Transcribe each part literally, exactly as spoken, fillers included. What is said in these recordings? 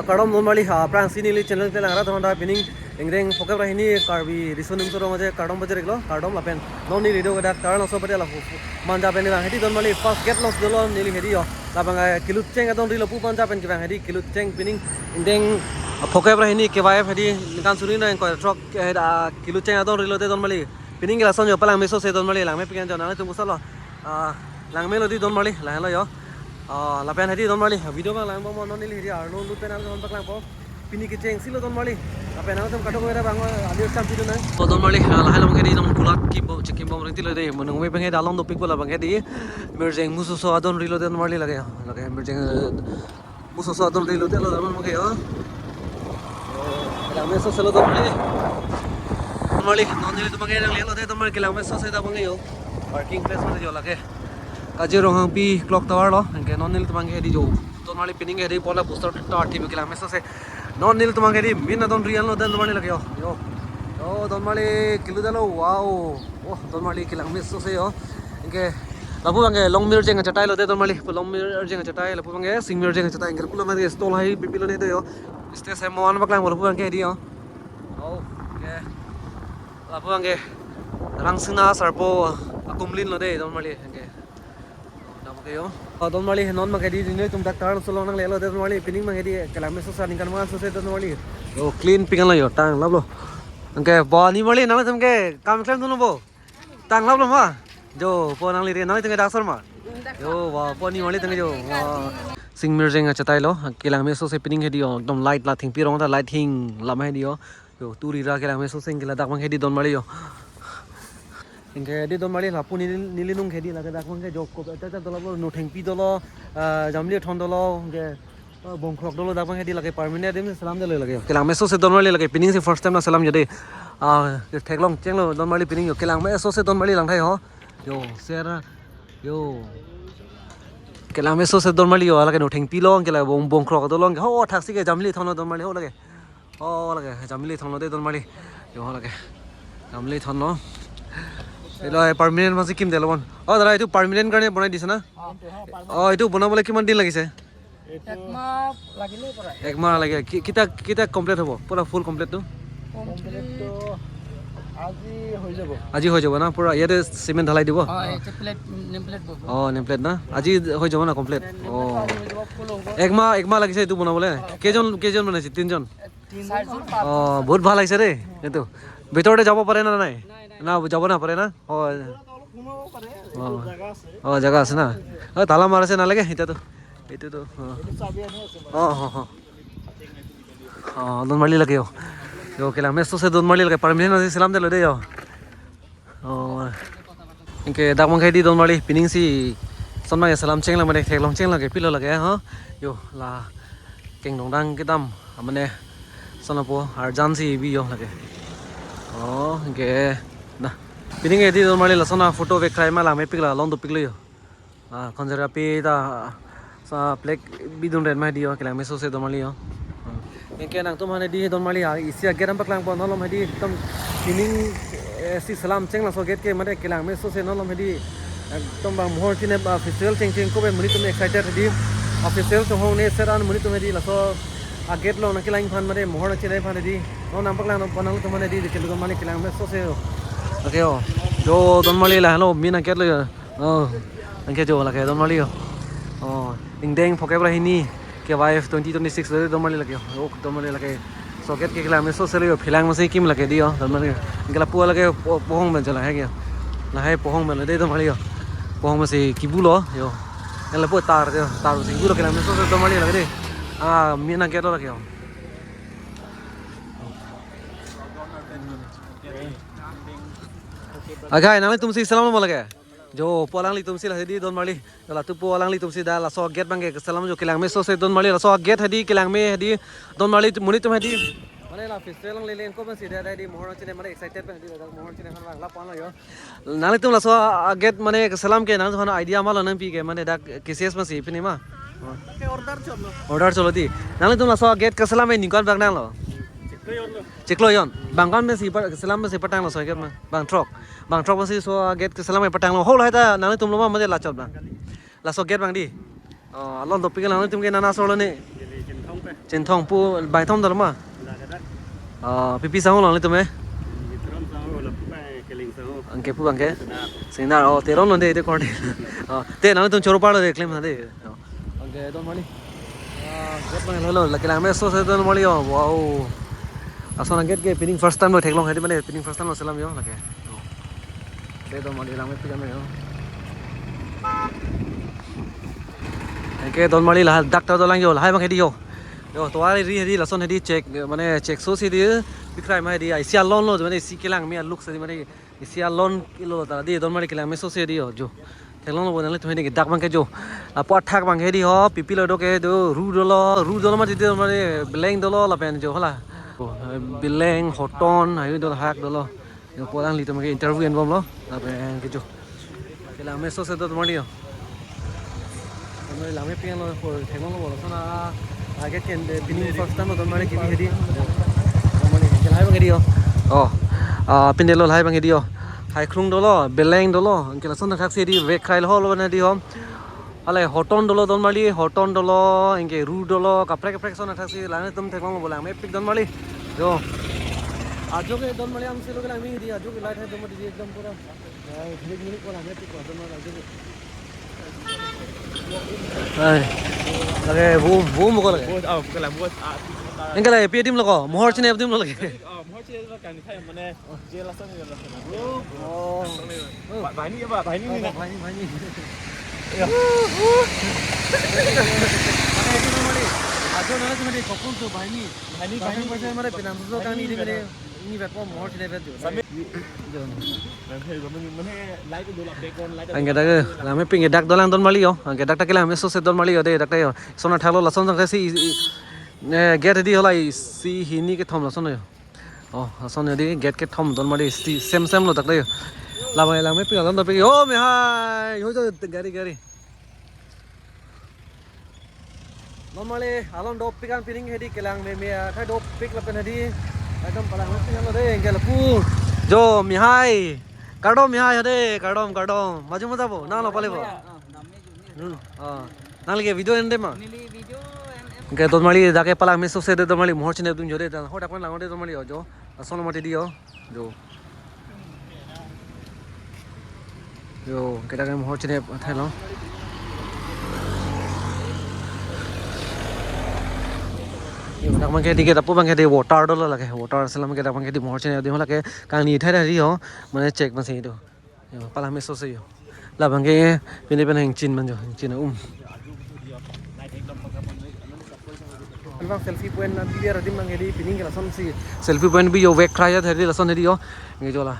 Kardom don marli, ah, aphrangsi neli channel kelang arat atum aphan ta pining ingdeng phokep ra hini Karbi Riso Nimso Rong Aje kardom pajir-iklo, kardom. Lapen non neli do dak Taralangso pate la hu-, hu-, Manja pen vang hedi don marli, first gate along si dolo neli hedi yo. Labang, eh, Kilucheng adon rilo pu Manja pen kevang hedi Kilucheng pining ingdeng, ah, phokep ra hini K Y F hedi ningkan suri ingkoi ra throk, eh, ah, Kilucheng adon rilote don marli. Pining ke lason yo, pa langme sose don marli, langme pikan jo, nanglitum pusalo. Ah, langmelo di don marli, lahenlo yo. Ah, lapen hedi don marli, video abang langbom non neli hedi arlo lut pen nangtum paklangpo. Pini kechengsi lo don marli. Lapen nangtum kadokave abang alir cham pidun nang. O don marli, ah, lahenlo abang hedi nang kulat kimbom, chekimbom ringti lo de. Monung me abang hedi along dopikpo, labang hedi Mirjeng musoso adon rilo don marli lake yo. Lake Mirjeng, eh, musoso adon rilote lo don marli yo. Kelangme sose lo don marli. Don marli, non nelitum abang ke nanglelote don marli, kelangme sose ta abang yo. Parking place mate jo lake Kazirong Hangpi clock tower lo, anke non nelitum abang ke hedi jo. Don marli pining ke hedi pola booster tower T V kelangme sose. Non nelitum abang ke hedi main adon ri anlo don marli lake yo. Yo. Yo, don marli kilu dalo, wow. Oh, don marli kelangme sose yo. Anke lapu abang ke Long Mirjeng achatai lo de don marli. Long Mirjeng achatai, lapu abang ke Sing Mirjeng achatai. Anke lapu abang ke stall hai bibilo ne do yo. Stage hai mo an paklangpo lapu abang ke hedi yo. Oh, anke lapu abang ke Rangsina Sarpo akumlin lo de don marli anke. Dam ke yo. Oh, don marli non abang ke hedi nelitum dak Taralangso along nanglelo de don marli, pining abang ke hedi kelangme sose ningkan mo an sose don marli. Yo, clean pik anlo yo, tanglaplo. Anke bo ni marli nangtum ke kam klemdunlo bo. Tanglaplo ma. Jo, po nangli re, nanglitum ke dak asor ma. Yo, wa, po ni marli tum jo. Wa. Sing Mirjeng achatai lo, kelangme sose pining hedi yo, ekdom light la thengpi rong ta light hing lam hedi yo. Yo, turi ra kelangme sose anke ladak abang hedi don marli yo. Anke hedi don marli lapu neli, neli nung hedi lake dak abang ke jo kop eta eta dolo, no thengpi dolo, ah, jamli thon dolo, anke, ah, bongkrok dolo dak abang hedi lake permanent adim selam dolo lake yo. Kelangme sose don marli lake pining si first time nangselam yo de. Ah, theklong chenglo don marli pining yo. Kelangme sose don marli langthai ho. Yo, sera. Yo. Kelangme sose don marli yo, lake no thengpi lo, anke la bong, bongkrok dolo, anke ho thaksi ke jamli thon lo don marli ho lake. Oh, lake, jamli thon lo de don marli. Yo, lake. Jamli thon lo. Elo, eh, permanent masi kim delo bon. Oh, dada, এইটো permanent karne bonai dise na? Oh, এইটো বনাবলৈ কিমান দিন লাগিছে? এক মাহ লাগিলে পৰা। এক মাহ লাগে। কি-, কেতিয়া, কেতিয়া complete হ'ব? পুৰা full complete টো? Complete টো আজি হৈ যাব। আজি হৈ যাব না? পুৰা ইয়াতে চিমেণ্ট ঢালাই দিব? অ, এইটো প্লেট, নেম প্লেট বহিব। অ, নেম প্লেট না? আজি হৈ যাব না complete? নেম প্লেটটো অ। আজি হৈ যাব, full হ'ব। এক মাহ, এক মাহ লাগিছে এইটো বনাবলৈ? কেইজন, কেইজন বনাইছে? তিনিজন? তিনিজন। অ, বহুত ভাল লাগিছে দেই এইটো। ভিতৰতে যাব পাৰে না নাই? নাই, নাই। না, যাব নাপাৰে না? অ। ভিতৰত অলপ সোমাব পাৰে, অ। এইটো জেগা আছে। অ, জেগা আছে না? অ, তালা মাৰা আছে নালাগে এতিয়াতো। এইটোতো, অ। এইটো চাবি আনি আছে মানে। অ, অ, অ। অ, don marli lake yo. Yo, kelangme sose don marli lake, permanent nangselam detlo de yo. Oh. Anke dak abang ke hedi don marli, pining si lason abang ke selam cheng lang mane theklong cheng lake pilo lake ha. Yo, la kengdong dang kedam, mane lason apo arjan si bi yo lake. Oh, anke na. Pining hedi don marli lason a photo vek krai ma langmepik la, long dopiklo yo. Ah, konjera pi ta sa plek bidun ren ma hedi yo, kelangme sose don marli yo. Anke nangtum aphan hedi don marli, ah, isi a gate an paklangpo, non malom hedi ekdom pining, eh, si selam cheng laso gate ke mane kelangme sose, non malom hedi ekdom bang mohor chine, ah, festival chengcheng ko pen monit atum excited hedi. Ah, festival chonghong ne seran monit atum hedi laso a gate along nangkelang aphan mane mohor nangchinei aphan hedi. Non nangpaklangpo nangtum aphan hedi, kelu don marli kelangme sose yo. Okay yo. Jo don marli lahelo, main a gate lo yo. Oh, anke jo lake don marli yo. Oh, ingdeng phokep ra hini K Y F twenty twenty-six lo don marli lake yo. Oh, don marli lake. So gate ke kelangme sose lo yo, phelang masi kim lake di yo, don marli yo. Anke lapu lake po-, pohong pen jo lahai ke yo. Lahai pohong pen lo de don marli yo. Pohong masi kibu lo yo. Anke lapu tar yo, tar masi kibu lo, kelangme sose don marli lake de. Ah, main a gate lo lake yo. Agai, nanglitum si selam lo lake. Jo, po alanglitum si la hedi don marli. Latu po alanglitum si dak laso gate abang ke selam jo, kelangme sose don marli. Laso gate hedi kelangme hedi don marli monit atum hedi. Mane la festival along lele ko pen si dak hedi mohor chinei mane excited pen hedi dak mohor chinei aphan vang lapu-an lo yo. Nanglitum laso a gate mane selam ke nangtum aphan idea ma lo nangpi ke mane dak K C S masi pini ma. Ke order cholo. Order cholo di. Nanglitum laso a gate keselam ke ningkan bang nanglo. Chiklo jon lo. Chiklo jon. Bang kan masi pa-, selam masi patang laso gate ma. Bang throk. Bang throk masi so gate keselam patang lo. Hol hai ta nanglitum lo ma mane lachot bang. Laso gate bang di. Oh, along dopik nangtum ke nana solo ni. Jadi, Kinthong pe. Chinthong pu baithom dal ma? Lake dak. Ah, pipi sangho lo nanglitum eh? Teron sangho, lapu abang Keling sangho. Anke pu abang ke? Singnar. Singnar, oh, Teron lo de, de korte. Oh, te nanglitum Choro parlo de, claim na de. Oh. Anke don mali. Ah, gate abang lo, lake lang meso se don mali, oh, wow. Lason gate ke pining first time lo theklong hedi mane, pining first time lo selam yo, lake. Oh. De don mali lang mepik kami yo. Anke don mali la, dak ta dolang yo, lahai abang hedi yo. Yo, tovar ri hedi lason hedi check, mane check so si hedi, bikrai ma hedi, isi alon lo, mane isi kelang me look si mane, isi alon kilo ta hedi, don mali kelang meso si hedi yo, jo. Theklong lo bo nanglitum hedi dak abang ke jo. Lapu athak abang hedi ho, pipi lo do ke do, ru dolo, ru dolo ma hedi mane, beleng dolo lapen jo hala. Oh, beleng, hoton, ayu dolo, hak dolo. Yo, pu alanglitum ke interview enbomlo, lapen kecho. Kelang meso se don mali yo. Don mali lang mepik lo, pu theklong lo bo lason a, gate ke de pining first time don mali kebi hedi. Don mali ke lahai abang hedi yo. Oh, ah, pinde lo lahai abang hedi yo. Hai krung dolo, beleng dolo, anke lason thaksi hedi, vek khai lo lo hedi ho. Hala hoton dolo don mali, hoton dolo, anke ru dolo, kaprek kaprek ason thaksi, lang atum theklong lo bo lang mepik don mali. Yo. Ajo ke don mali amsi lo ke lang me hedi, ajo ke light hai don mali ekdom pura. Ya, milik milik ko lang mepik ko don mali ajo ke. Hai. Lake bu, bu mo ko lake. Bus, oh, bukan lah bus. Ah, anke la P A team lo ko, mohor chine team lo lake. Oh, mohor chine lo kan, kayak mana? Jelas aja, jelas aja. Oh. Ba-, bahini ya, Pak? Bahini ni, nak? Bahini, bahini. Iya. Ajo nanglitum hedi kokun tu bahini. Bahini, bahini. Bahini, bahini. Mane pinam tu kang ni di mane ini bet pom mohor sini bet jo. Sampai. Mana, mana light tu dulu, background light tu. Anke dak, lang mepik ke dak dolang don mali yo. Anke dak ta kelang meso se don mali yo de, dak ta yo. Lason athak lo lason thaksi, eh, gate hedi hala isi hini kethom lason yo. Oh, lason hedi gate kethom don mali si sem sem lo dak ta yo. Labang lang mepik alon dopik. Oh, mehai. Ho jo gari gari. Don mali alon dopik an pining hedi kelang meme athai dopik lapen hedi. Ekdom palang mepik lo de anke lapu. Jo mehai. Kardom mehai hedi, kardom, kardom. Maju mo jabo, nang lo pale bo. Hmm. Ah. Nang lake video en de ma? Neli video em, em. Anke don mali dak ke palang meso se de don mali mohor chine dun jo de dan ho dak pen lang de don mali yo jo. Lason lo mati di yo. Jo. Yo, kita kan mohor chine athai lo. Yo, dak abang ke di ke lapu abang ke di water dolo lake. Water selam ke dak abang ke di mohor chine di lake kangni athai ri ho. Mane check masi do. Yo, palang meso se yo. Labang ke pine pen hengchin man jo, hengchin um. Labang selfie point na biar adim abang ke di pining ke lason si. Selfie point bi yo vek krai ya hedi lason hedi yo. Nge jo la.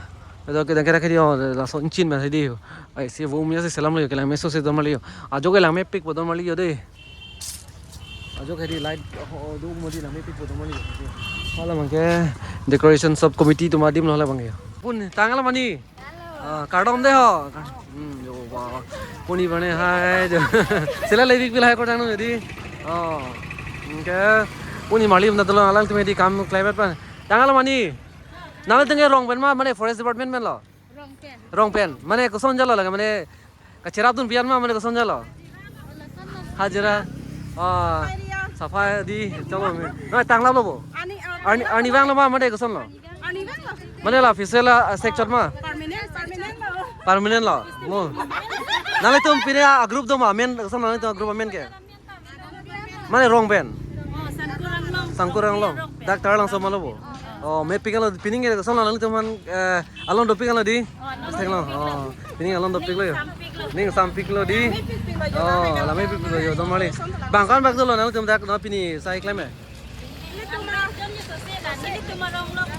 Ado ke dang kera ke di yo lason chin man hedi yo. Ai si vo um ya si selam lo yo kelang meso se don mali yo. Ajo kelang mepik bo don mali yo de. Ajo ke di light ho do mo di lang mepik bo don mali yo. Hala abang ke decoration sub committee atum adim lo hala abang ke yo. Pun tanglo mani. Ah, kardom de ho. Hmm, yo ba. Puni bane hai. Sela lebi pila hai ko jangno jadi. Oh. Anke. Puni mali um na tolong alanglitum hedi kam climate pan. Tanglo mani. Nanglitum ke rong pen ma, mane forest department pen lo. Rong pen. Rong pen. Mane koson jalo lake, mane kacherap dun pian ma, mane koson jalo. Hajira. Ah. Safai di, chalo me. Na tanglo lo bo. Ani, ani. Arni, arni vanglo ma, mane koson lo. Ani vanglo. Mane la official, ah, section ma. Permanent, permanent lo. Permanent lo. Mo. Nanglitum pine a group do ma, men koson nanglitum group amen ke. Mane rong pen. Oh, Sangkur Anglong. Sangkur Anglong. Dak Taralangso ma lo bo. Oh, mepik lo pining ke koson lo nanglitum aphan, eh, alon dopik lo di. Oh, alon dopik lo. Oh, pining alon dopik lo yo. Ning sampik lo di. Oh, la mepik lo yo don mali. Bang kan bak dolo nanglitum dak no pini sai klem eh.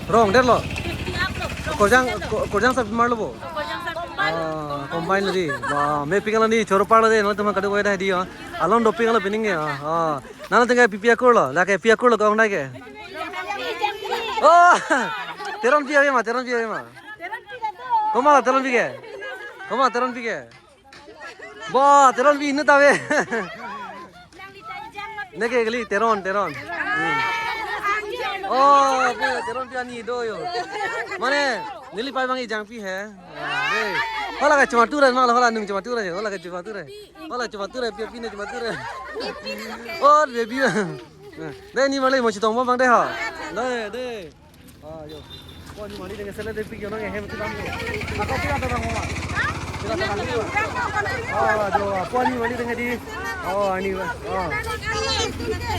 Rong det lo. Korjang, ko-, korjang sab mar lo bo. Ah, combine lo di. Wah, mepik lo di, Choro parlo di, nanglitum kadokave dah di yo. Alon dopik lo pining ya. Ah, nanglitum ke pipi akur lo, lake pi akur lo kong nai ke. Oh, Teronpi ave ma, Teronpi ave ma. Komat Teronpi ke? Komat Teronpi ke? Bo, Teronpi inut ave. Neke kali Teron, Teron. Hmm. Oh, pu Teronpi ani do yo. Mane, neli pai abang ejangpi he. Ah, de. Hala ke chomatu re, mang hala nung chomatu re, hala ke chomatu re. Hala chomatu re, pi pi ne chomatu re. Oh, baby. Dei, ni marli mo chetong bom abang dei ha. Dei, dei. Ah, yo. Ko ni marli dei, sele dei pik yo nang hem tu bang. Ako pik ada bang mo. Pik ada bang mo. Ah, yo. Ko ni marli dei di. Oh, ani. Oh.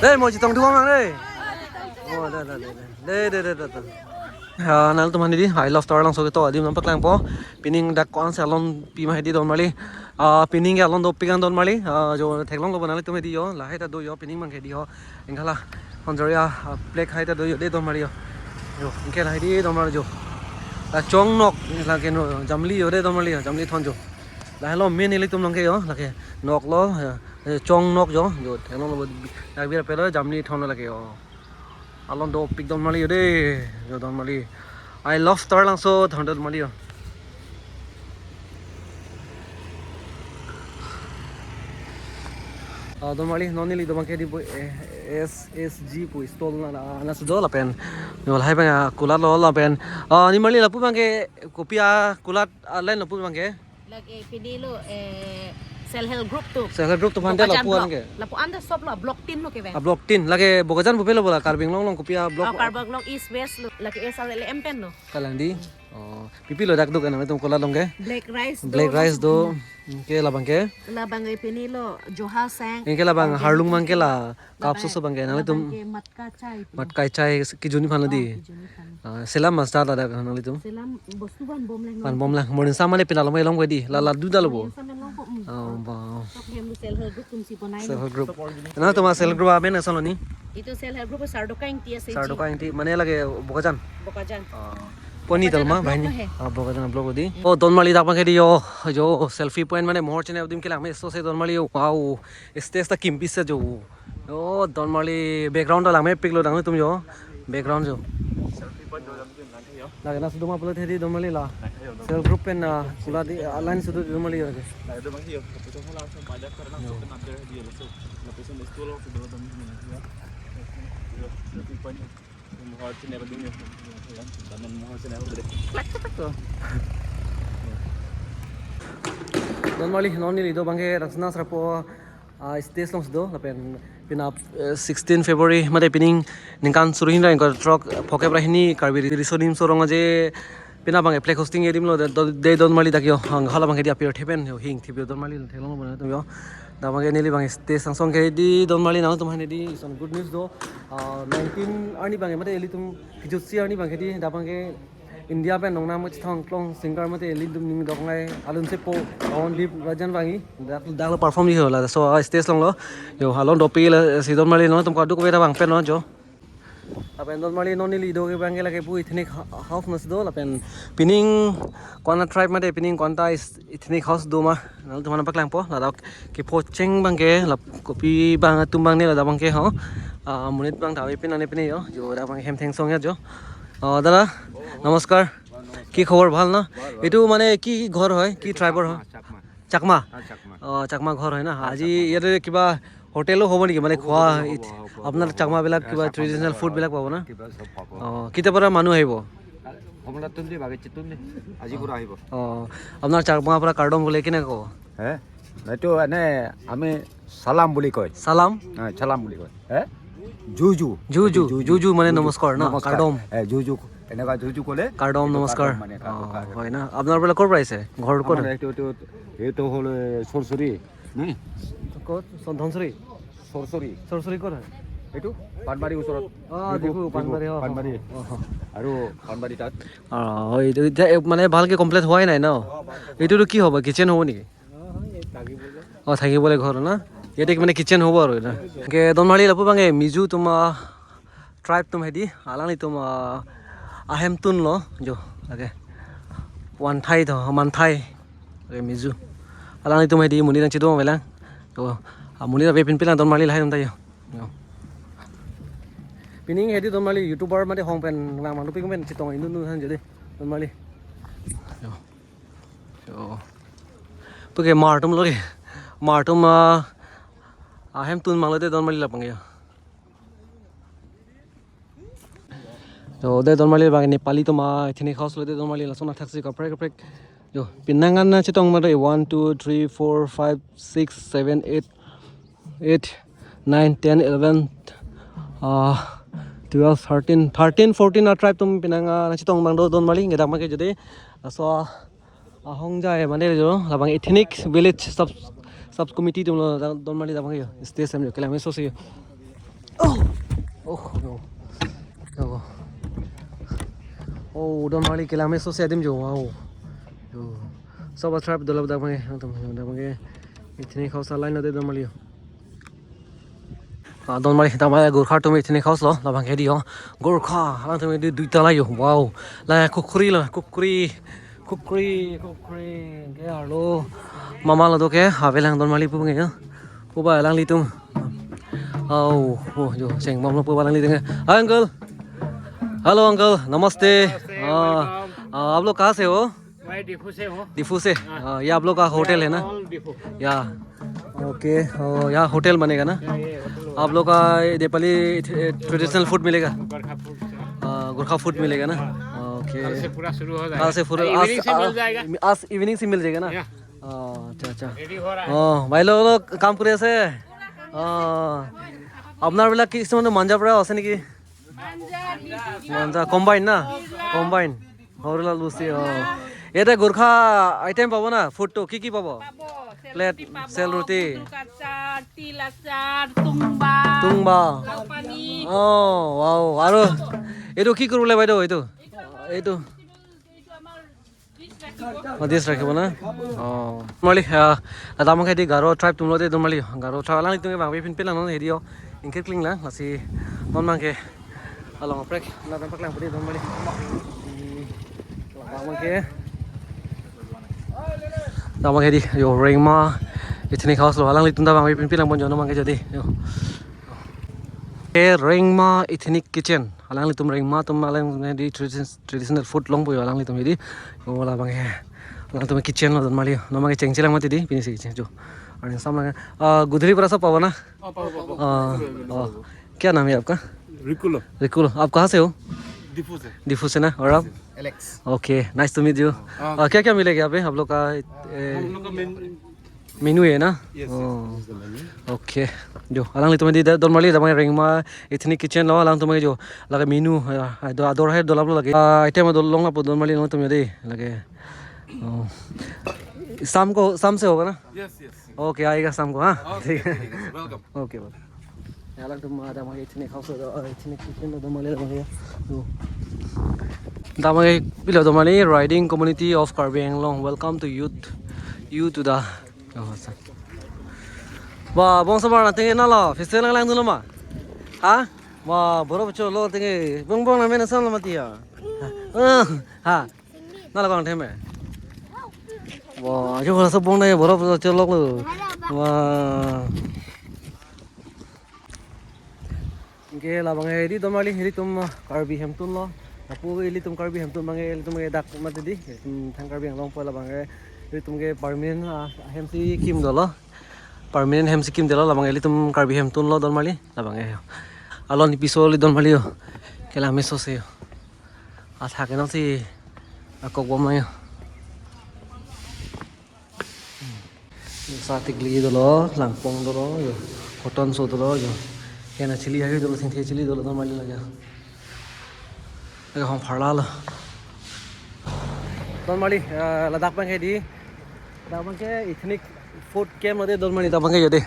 Dei, mo chetong dua mang dei. Oh, da, da, da, da. Dei, dei, dei, dei, dei. Ah, nanglitum aphan hedi, I love Taralangso ketok adim nangpaklangpo. Pining dak ko-an si alon pi ma hedi don marli. Ah, pining ke alon dopik an don marli. Ah, jo theklonglo bo nanglitum hedi yo. Lahai ta do yo pining abang ke di ho. Ingkala honjoria, ah, plek hai ta do yo dei don marli yo. Yo, ingke lahai di don marli jo. La chongnok, la ke no, jamli yo dei don marli yo, jamli thon jo. Lahelo main ilitum along ke yo, lake noklo, ya, eh, chongnok jo, jo, theklonglo bo, dak bira pelo, jamli thon lake yo. Alon dopik don marli yo dei, yo don marli. I love Taralangso, thon don marli yo. Ah, don marli, non neli do abang ke di pu, eh, S S G pu stall na, na, na sudo lapen. Yo lahai abang, ah, kulat lo lapen. Ah, ni marli lapu abang ke kopi a kulat, ah, line lapu abang ke. Lake pini lo, eh, self help group tu. Self help group tu aphan dei Bokajan lapu block. An ke. Lapu an dei sob lo, block tin lo ke be. Ah, block tin. Lake Bokajan pupe lo bola, Karbi Anglong along kopi a block. Ah, Karbi Anglong East West lo. Lake S R L M pen lo. Kalang di. Oh, pi pi lo dak duk anam itum kulat along ke. Black rice do. Black rice do. Hmm, ke labang ke. Labang ke pini lo, Johasang. Ingke labang Organic harlung abang ke la. Cup labang, soso abang ke, nanglitum. Labang ke matka chai pu. Matka chai kejun aphan lo di. Oh, kejun aphan. Ah, selam mas ta ladak nanglitum. Selam bostu van bom lang. Van bom lang. Morning sa mane pina lomai long ko di. La la du dalo bo. Morning sa mane long ko, mm. Oh, ba. Tok hem self help group atum si bonai. Self help group. Nanglitum self help group amen ason lo ni? Itu self help group Sardoka Ingti ase. Sardoka Ingti. Mane lake Bokajan? Bokajan. Oh. Poni Bokajan tal ma block bahini. Lo he. Ah, Bokajan block di. Oh, don marli dak abang ke di yo. Jo selfie point mane mohor chene adim kelang me so se don marli yo. Wow. Stage ta kimpis jo. Oh, don marli background ta langmepik lo nanglitum yo. Background jo. Lake na sudo ma pulo thedi don marli la. Self group pen na kulat di, ah, line sudo don marli lake. Don marli, non neli do abang ke Rangsina Srapo, ah, stage along sudo, lapen pina, eh, sixteen February, mate pining ningkan suri hini ra ingkoi throk, phokep ra hini Karbi Riso Nimso Rong Aje, pina abang ke flag hoisting adim lo, dei, dei don marli dak yo, ang hala abang ke di apir thepen, yo hing thip yo don marli, theklong lo bo nanglitum yo. Dak abang ke neli abang stage angsong ke di don marli nanglitum aphan di, ison good news do, ah, nineteen arni abang ke, mate ilitum kejutsi arni abang ke di, dak abang ke India pen nongnam kachethang klong singer mate ilitum ning dok ngai alun sepo Pawandip Rajan vangji dak, dak lo perform ji ho la so, ah, stage along lo. Yo alon dopik la si don marli nangtum kaduk beta abang pen lo jo. Lapen don marli non neli do ke abang ke lake pu ethnic ha-, house mas do lapen pining ko-an a tribe mate pining ko-an ta is ethnic house do ma nanglitum aphan paklangpo ladak kepho cheng abang ke lap kopi abang atum abang ne ladak abang ke ho. Ah, monit abang ta ave pin ane pin yo jo dak abang hem thengsong ya jo. Oh, দাদা, নমস্কাৰ। কি খবৰ, ভাল ন? এইটো মানে কি ঘৰ হয়, কি ট্ৰাইবৰ হয়? চাকমা। চাকমা? অ, চাকমা। অ, চাকমা ঘৰ হয় ন? আজি ইয়াতে কিবা হোটেলো হ'ব নেকি? মানে খোৱা, হ'ব, হ'ব, ইত-, হ'ব, হ'ব, আপোনাৰ হ'ব। চাকমাবিলাক কিবা চাকমাবিলাক ট্ৰেডিশ্যনেল ফুডবিলাক পাব না? কিবা চব পাব। অ, কেতিয়াৰ পৰা মানুহ আহিব? কমলাতুন্দি, বাগিচিতুন্দি। আজিৰ পৰা আহিব। অ, আপোনাৰ চাকমাৰ পৰা কাৰ্ডম গ'লে কেনেকৈ ক'ব? হে? এইটো এনে আমি চালাম বুলি কয়। চালাম? হা, চালাম বুলি কয়। হে? জুজু। জুজু, জুজু। জুজু মানে জুজু। নমস্কাৰ ন? নমস্কাৰ। কাৰ্ডম। এ, জুজু। এনেকুৱা জুজু ক'লে কাৰ্ডম এইটো নমস্কাৰ। কাৰ্ডম মানে, অ, কাৰ্ডম, কাৰ্ডম। হয় না? আপোনাৰ পৰা ক'ৰ পৰা আহিছে? ঘৰ ক'ত? আমাৰ এইটো, এইটো, এইটো হ'ল, এ, চৰচৰি। নে? ক'ত? চ-, ধনচৰি? চৰচৰি। চৰচৰি ক'ত হয়? এইটো পানবাৰীৰ ওচৰত। অ, ডিফু, ডিফু, ডিফু, পানবাৰী, অ, পানবাৰী। অ, অ। আৰু পানবাৰী তাত। অ, হয়, এইটো এতিয়া, এ, মানে ভালকে কমপ্লিট হোৱাই নাই ন? অ, ভালকে হোৱা নাই। এইটোতো কি হ'ব? কিটচেন হ'ব নেকি? অ, থাকিবলৈ ঘৰ না? ইয়াতে মানে কিটচেন হ'ব আৰু এটা। Ke don marli lapu abang ke Mizo atum, ah, tribe atum hedi, alanglitum, ah, ahem tunlo, jo, lake. Wanthai to, Manthai. Lake Mizo. Alanglitum hedi monit nangchedun avelang. Jo, ah, monit ave pinpin lang don marli lahai atum ta jo. Jo. Pining hedi don marli YouTuber mate hong pen lang manu ping pen chetong inut inut han jadi don marli. Jo. Jo. Puke mar atum lo ke. Mar atum, ah, ahem tun mang lo dei don marli labang ke. Jo, dei don marli abang Nepali atum ethnic house lo dei don marli lason athak si kaprek kaprek. Jo, pinangan na chetong ma dei one, two, three, four, five, six, seven, eight, eight, nine, ten, eleven, Ah, twelve, thirteen, thirteen, fourteen a tribe atum penang, ah, nangchetong abang do don marli, ngedak abangke jodi. Ah, so, ah, ahongjai mane jo, labang ethnic village sub, sub committee atum lo don marli, dak abangke jo. Stay safe jo, kelang meso se jo. Oh, oh, no. Oh. Oh, don marli, kelang meso se adim jo, wow. Jo. Sob a tribe dolo dak abangke, atum dak abangke. Ethnic house a line lo de don marli jo. Ah, don marli, dak abang Gorkha atum ethnic house lo, labangke di jo. Gorkha, alangtum di duita la jo. Wow. La kukhri lo, kukhri. Kukhri, kukhri. Ke arlo. Mama lo do ke, havelang don marli pu abangke jo. Pu ba alanglitum. Oh, oh, jo, cheng bom lo pu ba alanglitum ke. Hi, uncle. Hello, uncle. Namaste. Ah, welcome. Ah, आप लोग कहाँ से हो? मैं डिफू से हूँ। डिफू से? हाँ। हाँ, ये आप लोग का होटल है ना? All डिफू। या। ओके, ओ, यहाँ होटल बनेगा ना? या, ये होटल होगा। आप लोग का ये नेपाली थ-, ट्रेडिशनल फूड मिलेगा? गोरखा फूड से। हाँ, गोरखा फूड मिलेगा ना? हाँ। ओके। कल से पूरा शुरू हो जाएगा। कल से पूरा, इवनिंग आज, से मिल आ, जाएगा। आज इवनिंग से मिल जाएगा ना? या। हाँ, अच्छा, अच्छा। रेडी हो रहा है। हाँ, भाई लोग, लोग काम कर रहे हैं। हाँ। अपना वाला किस, মানে, মাঞ্জা পৰা আছে নেকি? মাঞ্জা, কম্বাইন না? কম্বাইন। সৰু লাল বস্তি, অ। ইয়াতে গোৰ্খা আইটেম পাব না? ফুডটো কি কি পাব? পাব, চেল প্লেট, ৰুটি পাব, চেল ৰুটি। মুদুক আচাৰ, তিল আচাৰ, তুংবা, তুংবা। লাও পানী। অ, ৱাও। আৰু এইটো কি কৰিবলে বাইদেউ, এইটো? এইটো, এইটো, এইটো আমাৰ ডিছ ৰাখিব। অ, ডিছ ৰাখিব না? অ। Don marli, ah, ladak abangke di Garo tribe atum lo de don marli. Garo tribe alanglitum ke bang pipin pelang non hedi jo. Ingkir kling lang, lasi non abangke along aprek, ladak abang paklang pudi don marli. Hmm, ladak abangke. Ladak abangke di, jo, Rengma Ethnic House lo, alanglitum dak bang pipin pelang pon jo, non abangke jodi, jo. Ke Rengma Ethnic Kitchen. Alanglitum Rengma atum alang di tradition-, traditional food longpo jo alanglitum hedi. Jo labangke. Alangtum kitchen lo don marli. Non abangke chengchelang mati di, pini si kitchen jo. Arni sam lang. Ah, Gudri pra sa pavo na? Oh, pavo, pavo. Ah, oh. क्या नाम है आपका? रिकुलो। रिकुलो। आप कहाँ से हो? डिफू से। डिफू से ना? और आप? Alex. Okay, nice to meet you। हाँ। Ah, क्या क्या मिलेगा यहाँ पे आप लोग का, ए, हम लोग का main- Menu ya na? Yes, yes, oh, this is the menu. Okay. Jo, alanglitum di da-, don marli, dak abang Rengma Ethnic Kitchen lo, alangtum jo. Lake menu, ya, ado ador hai dolap lo lake. Ah, item ador long lapu don marli alangtum ya de, lake. Oh. शाम को, शाम से होगा ना? Yes, yes, yes. Okay, आएगा शाम को, हाँ? Okay, ठीक है। Okay, welcome. Okay, bye. Alangtum dak abang Ethnic House lo, ah, Ethnic Kitchen lo don marli dak abang ya. Jo. Dak abang pilo don marli, Riding Community of Karbi Anglong. Welcome to youth, you to the Oh, sa. Ba, bong sabar na tenge na lo, festival lang lang dulu ma. Ha? Ba, borop cholo tenge, bong bong na mena sam lo mati ya. Ah, ha. Na lo kang theme. Ba, jo la sa bong na borop cholo lo. Ba. Anke labang hedi don marli, hedi atum, ah, Karbi Hemtun lo. Lapu ilitum Karbi Hemtun abang, ilitum ke dak mati di, ilitum thang Karbi Anglong po labang ke, ilitum ke permanent, ah, hem si kim dolo. Permanent hem si kim dolo labang ilitum Karbi Hemtun lo don marli, labang ke. Alon piso li don marli jo. Kelang meso se jo. Athak ke non si akok bom lang jo. Sa tikli dolo, langpong dolo, jo. Cotton so dolo, jo. Kena chili ahi dolo, singthe chili dolo, don marli lake. Lake hong pharla lo. Don marli, eh, ladak abang ke di. Ladak abang ke ethnic food camp lo de don marli, dak abang ke jo de.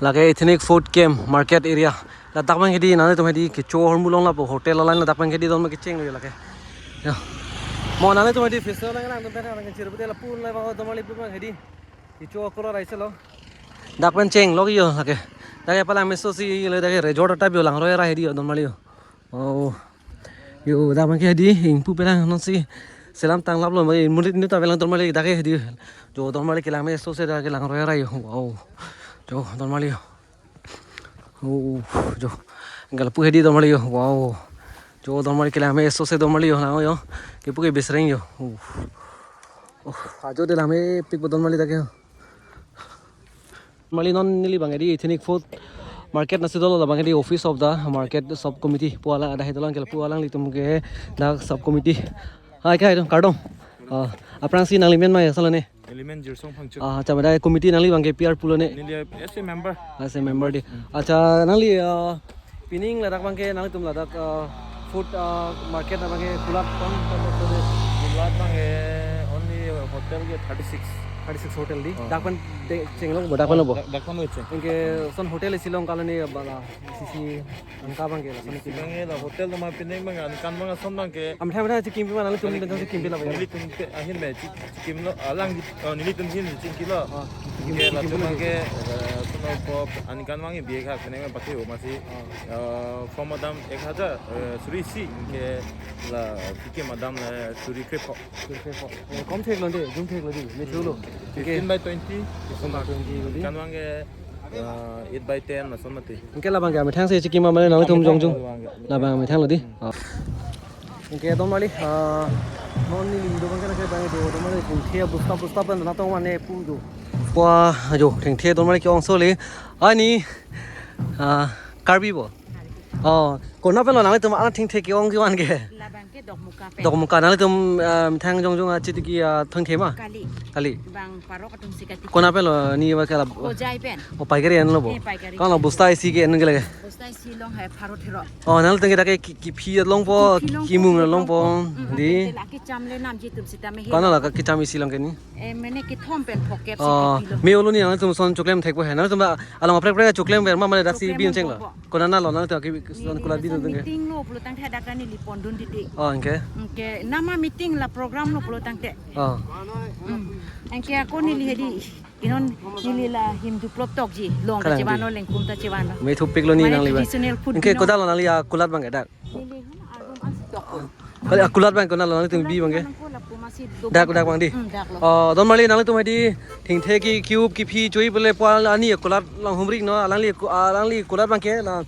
Lake ethnic food camp, market area. Ladak abang ke di nanglitum hedi kecho ahormu long lapu hotel alang ladak abang ke di don ma kecheng lo lake. Ya. Mo nanglitum hedi festival lang lang don pen abang ke chirpute lapu la ba don marli pu abang ke di. Kecho akolor aise lo. Dak pen cheng lo jo lake. Dak ke palang meso si le dak ke resort type jo langroi ra hedi jo don marli jo. Oh. Jo dak abang ke hedi ingpu pelang non si selam tanglap lo ma inmunit inut avelang don marli dak ke hedi. Jo don marli kelang meso se dak ke langroi ra jo. Wow. Jo don marli jo. Oh, jo. Gal pu hedi don marli jo. Wow. Jo don marli kelang meso se don marli jo na jo. Kepu ke besreng jo. Oh. Oh, ajo de lame pik bo don marli dak ke. Marli non neli abang ke di ethnic food market nasi dolo labang ke di office of the market sub committee pu alang ada hai dolo ke pu alanglitum ke dak sub committee. Hai kai dong kardom. Ah, aphrangsi nangli men ma ya sala ne. Neli men Jirsong Phangcho. Ah, acha, mada committee nangli abang ke P R pulo ne? Neli as a member. As a member di. Hmm. Acha, nangli, ah, Pining ladak abangke nangtum ladak, uh, food, uh, market abangke kulat pon. Kulat abangke only hotel ke thirty six. Thirty six hotel di. Oh. Dak pen de chenglong bo, dak pen lo bo. Dak, dak pen lo cheng. Anke lason hotel isi along kaloni bala sisi anka abangke lason isi abangke la hotel nama pining abang ankan abang ason abangke. Amthang amthang chikim pi mana nangtum bentang chikim pi la ba. Nelitum te ahin me chi-, chikim lo alang di, oh, nelitum hin chingki lo. Oh, chikim, ke chikim latum pi la abangke, eh, sono po ankan abang biye kha pining abang pati o masi. Oh. Eh, from madam ek hajar, eh, suri isi ke la pike madam la suri krepho. Suri krepho. Eh, kom thek lo de, jum thek lo di, me thu lo. Fifteen by twenty. Fifteen by twenty lo di. Ankan abangke, eh, eight by ten lason mati. Anke labangke amethang si chikim ma mane nangtum jongjung. Labang amethang lo di. Oh. Anke donmarli, ah, non neli do abangke nangke abang do, donmarli thengthe bosta bosta pen natong mane pu do. Wah, jo, thengthe donmarli ke-ong so le. Ani, ah, Karbi bo. Oh, konat pen lo nangtum ana thengthe ke-ong kevan ke? Labangke Dokmoka pen. Dokmoka, nangtum, ah, methang jongjung achiti ke, ah, thengthe ma? Kali. Kali. Bang parok atum si kati. Konat pen lo ni abangke la. Hojai pen. Oh, paikari an lo bo. Eh, paikari. Kang lo bosta isi ke an ke lage. Bosta isi along hai pharo thero. Oh, nangtum ke dak ke ki, kiphi longpo, kiphi longpo, kimung longpo. Hmm, di. Lake cham le namji atum sitame he. Konat la kecham isi along ke ni? Eh, mane kethom pen phokep si. Oh, kiphi lo. Me olo ni nangtum son choklem thekpo he. Nangtum along kaprek kaprek choklem ver ma mane dak si choklem bin cheng lo. Bo. Konat lo nangtum ke son kulat bin. Meeting lo pulo tangte dak neli pondun didi. Oh, anke. Anke nama meeting la program lo pulo tangte. Oh. Hmm. Anke ako neli hedi. Inon neli la him duplop tokji. Long ta chevan lo, lengkum ta chevan lo. Me thupik lo ni nangli ba. Traditional food. Anke kodal lo nangli akulat abangke dak? Neli hum album an si tok. Kali akulat abang konat lo nangtum bi abangke? Kulat abang ko lapu masi do. Dak, dak abang di. Hmm, dak lo. Oh, donmarli nangtum hedi thengthe ke-up kiphi choi pule pual ani kulat along humri non, alangli ku-, alangli kulat abangke la,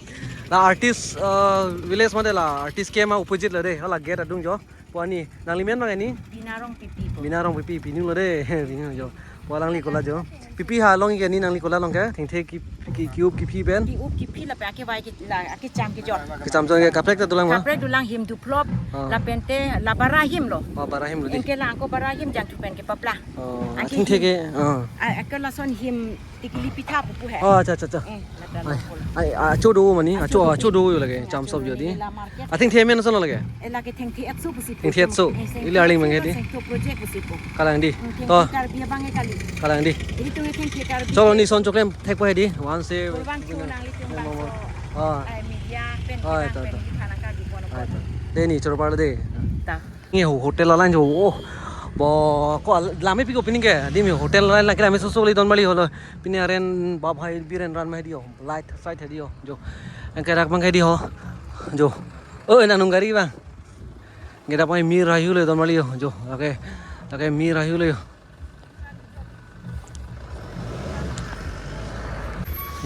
la artist, uh, village mate la artist camp a-opposite lo de, hala gate adung jo. Pu ani, nangli men abang ani? Bina Rongpipi pu. Bina Rongpipi, pini lo de, pini jo. Pu alangli kulat jo. Pipi ha along ke ni nangli kulat along ke, thengthe ke, ke, ke-up kephi pen. Ke-up kephi lapen akevai ke la, akecham kejor. Kecham jor ke kaprek ta dolang ma? Kaprek dolang him duplop, ah, lapen te la bara him lo. Oh, bara him lo di. Anke la ako bara him jangthu pen kepapla. Oh, ake athengthe him ke, oh. A, ake lason him tikili pitha pupu he. Oh, acha, acha, acha. Eh, lata ai, lo polo. Ai, acho do ma ni, acho, acho do yo lake, acho cham sob do yo di. La market. Athengthe men ason lo lake. Eh, lake thengthe etso pusi pu. Thengthe etso. Eh, thengthe etso. Ili arling abangke di. Thengthe project pusi pu. Kalang di. Hmm, thengthe to. Karbi abangke kali. Kalang di. Ili tung thengthe Karbi. Cholo ni son choklem thekpo he di. One se. Kurban chu nanglitum bangso. Ah. Ai, media pen. Ah, kita ta, pen ta. Kita nang Karbi kono. Ah, ta. Dei ni choro parlo dei. Ta. Nge ho-, hotel along jo. Oh. Bo ko al-, lame piko pining ke. Di me hotel along lake lame soso le donmarli holo. Pini aren bab hai biren ran ma he di yo. Light side he di yo. Jo. Anke dak abangke di ho. Jo. Oh, nang nung gari abang. Anke dak abang mir ayu le donmarli yo. Jo. Lake, lake mir ayu le yo.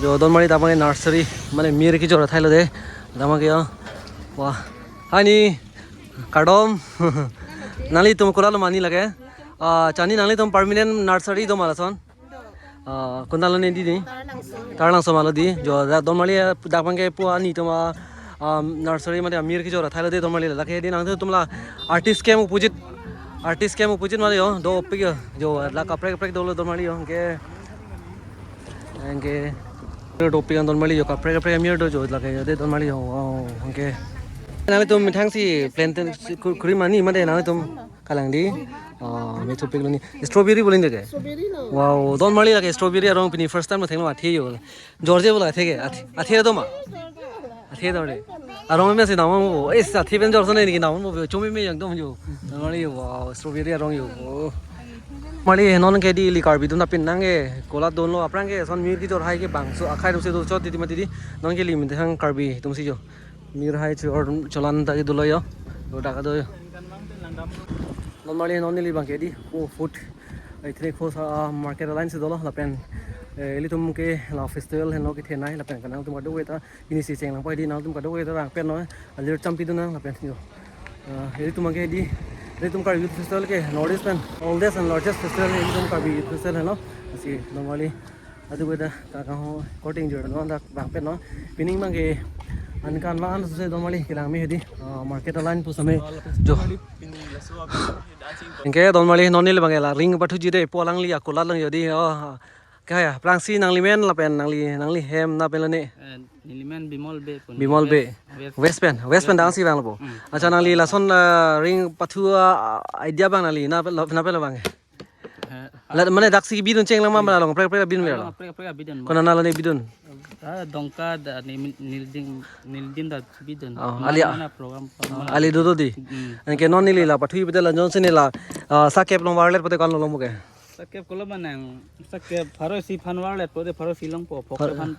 Jo, donmarli dak abangke nursery, mane mir kejor athai lo de. Dak abangke yo. Wah. Hani, kardom. Nanglitum kulat lo ma ni lake? Ah, chani nanglitum permanent nursery do ma lason? Ah, konat lo ne di ni? Taralangso. Taralangso ma lo di. Jo, dak donmarli dak abangke pu ani atum a, um, nursery mate amir kejor athai lo de donmarli lake di nangtum la artist camp opposite. Artist camp opposite mate yo, dopik yo. Jo, la kaprek kaprek dolo donmarli yo. Anke, anke dopik an donmarli yo, kaprek kaprek amir do jo lake yo de donmarli yo. Wow, anke. Nanglitum methang si plantain si ku-, kuri ma ni mate nanglitum. Kalang di. Oh, me thupik lo ni. Strawberry bo le ni ke? Strawberry lo. Wow, donmarli lake strawberry arong pini first time lo thenglo athe yo. Jorje bo la athe ke. Athe, athe do ma? Athe do de. Arong me si nang mo. Eh, athe pen jorso ne ni nang mo. Chome me jangdom jo. Donmarli, wow, strawberry arong yo. Oh. Marli non ke di ili Karbi atum ta pini nangke kulat don lo aphrang ke son mir kejor hai ke bangso akhai atum si do chot titi mati di. Non ke ili methang Karbi atum si jo. Mir hai chor cholan ta ke dolo yo. Lo dak do yo. Donmarli non neli abangke di. Oh, food. Ethnic food, ah, market along si dolo lapen, eh, ilitum ke la festival henlo kethenei lapen kanangtum kadokave ta pini si chenglang poi di nangtum kadokave ta bang pen lo. Alir cham pidun nang lapen yo. Ah, ilitum abangke di. Ilitum Karbi Youth Festival ke North East pen oldest and largest festival ilitum Karbi Youth Festival henlo. Si donmarli. Adu beda ka ka ho korting jor lo dak bang pen lo. Pining abangke ankan abang an suse donmarli kelang me he di, ah, market along pusitame jo. Anke donmarli non neli abangke la ring pathuji de pu alangli akulat along yo di, oh. Kaya, aphrangsi nangli men lapen nangli, nangli hem na pen lo ne? Eh, neli men Bimol Bey pon. Bimol Bey. West, West. West pen, West pen West. Dang si vanglo po. Hmm. Acha, nangli lason, eh, ring pathu, ah, idea abang nangli na pen lo, na pen lo abang. Eh, la, mane daksi bidun chenglang ma, eh, mane along kaprek kaprek bidun, ah, mera lo? Along kaprek kaprek bidun. Konat lo ne bidun? Ah, Dongka da ni, Nildim, Nildim da bidun. Oh, mana, ali, ah, mana program, oh, mana ali dodo dei. Hmm. Anke non neli la pathu pute la jongsi neli la, ah, sakep long varlet pute ko-an lo longpo ke? Sakep ko-an lo manang, sakep pharo isi aphan varlet pute pharo isi longpo, pharo, phokep aphan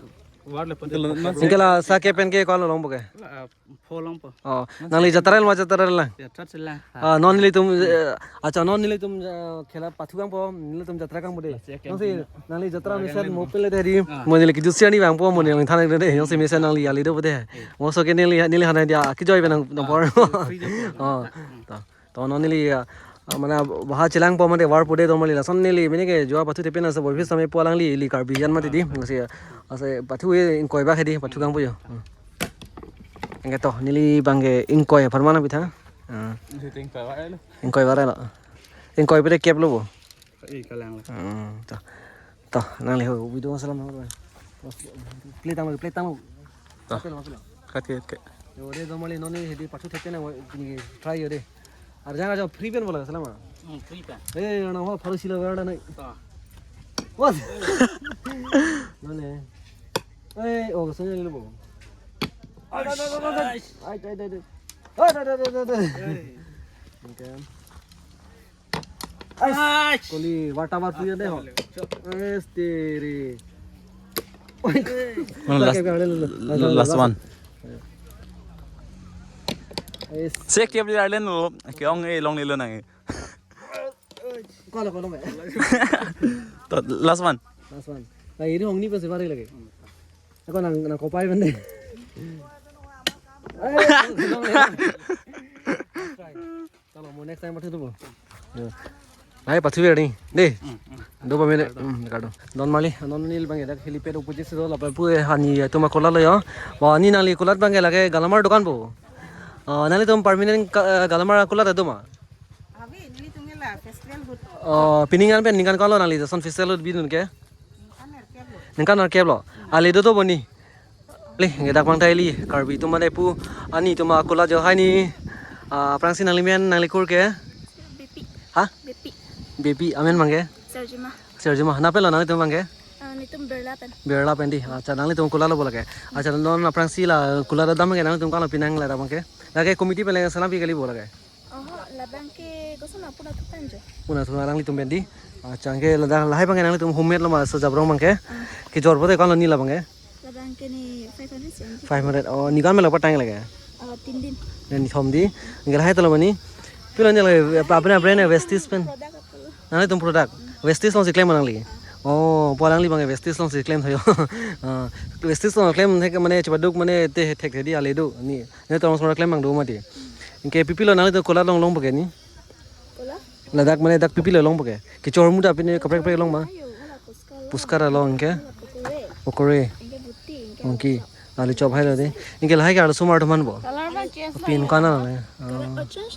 varlet pute phokep. Anke la sakep pen ke ko-an lo longpo ke? La, ah, pho longpo. Oh, nangli jatra lo ma jatra lang? Jatra chelang. Ah, non nelitum, eh, acha, non nelitum, eh, khela pathu kangpo, nelitum jatra kangpo dei. Jongsi nangli jatra mesen mo pele dei, ah, mo neli kejut si arni vangpo, mo neli than dei, jongsi mesen nangli ali do pute. Eh. Mo so ke neli, neli hana dia, kejoi pen nang, nang por. Ah, free de. Oh, to. To non neli, ah, ah, mane baha chelangpo mane varpo dei, to mane lason neli mane ke jua pathu thepen asa boy phis same pu alangli, ili Karbi an mati dei. Ase, ase pathu e ingkoi bak he dei, pathu kangpo jo. Hmm. Anke to, neli abang ke ingkoi aphan mana pitha? Ah. Isi ting pa ba lo. Ingkoi ba lo. Ingkoi pute kep lo bo. Eh, kalang lo. Hmm, to. To, nangli ho, video masalam ho. Play tanglo, play tanglo. To. Mape lo, mape lo. Kat, kat, kat. Yo, dei, normally, non neli hedi pathu thepen nang, ni try yo dei. Arjang arjang free pen bola, salam. Hmm, free pen. Eh, na ho, pharo isi lo, wala nai. To. What? Nole. Eh, oh, soalnya lo bo. Ai, ai, ai, ai. Ai, ai, ai, ai. Ai, ai, ai, ai, ai. Ai. Okay. Ai. Koli, wata wata ya dei ho. Chop. Este re. Oi. Mana last, last, last one. Ai. Sek tiap di Ireland lo, ke ong e long ni lo nang. Ko-an lo, ko-an lo. To, last one. Last one. Nah, ini hong ni pasti mari lagi. Ako nang, nang kopai bende. Ai, long ni. Chalo, mo next time pathu do bo. Yo. Nai pathu beri dei. Hmm, hmm. Do ba mene. Hmm, kado. Non mali, non neli abang ke dak helipad opposite si do, lapen pu e hani atum akolat lo yo. Ba, ni nangli kolat abang ke lake galamar dukan bo. Ah, nanglitum permanent ka, eh, galamar akolat do ma? Abi, nelitum ke la festival ahut. Oh, pini ningkan pen, ningkan ko-an lo nangli lason festival ahut bidun ke? Ningkan nerkep lo. Ningkan nerkep lo. Ali do to bo ni. Le, ngedak mang tai li, Karbi atum mane pu, ani atum akolat jo hai ni, ah, aphrangsi nangli men, nangli kur ke? Bepi. Ha? Bepi. Bepi, amen abang ke? Serjima. Serjima, na pen lo nanglitum abang ke? Ah, nelitum Birla pen. Birla pen dei, acha, nanglitum kolat lo bo lake. Acha, non aphrangsi la kolat adam ke nanglitum ko-an lo pinang la abang ke? Lake committee pen lake salam pi kali bo lake? Oho, labang ke koson apuna thupan jo. Puna thupan nanglitum pen dei. Acha, anke ladak lahai abang ke nanglitum homemade lo ma, so jabrong abang ke. Ah. Kejor pute ko-an lo ni labang ke? Labang ke ni five hundred seventy. Five hundred. Oh, ningkan melo patang lake? Ah, tin din. Neli thom dei. Anke lahai ta lo mani. Pilo ni lake, apa, apa brand ya, Vestige pen? Product apa lo? Nanglitum product. Vestige along si klem nangli. Oh, pu alangli abang ke Vestige along si klem tha jo. Ah, Vestige along klem thek mane chepaduk mane te thekthedetji ale do ni. Ne tong sora klem abang do mati. Anke pipilo nanglitum kolat along longpo ke ni? Kolat? Ladak mane dak pipilo longpo ke? Kechor muda pine kaprek kaprek long ma? Ayo, hala Puskar along. Puskar along anke? Hala Pokore. Pokore. Anke Buti, anke Anke. Alu chop. Alu chop hai lo dei. Anke lahai ke arloso mar thuman bo? Kalar abang change lo. Pin ko-an lo ne? Kalar, oh, change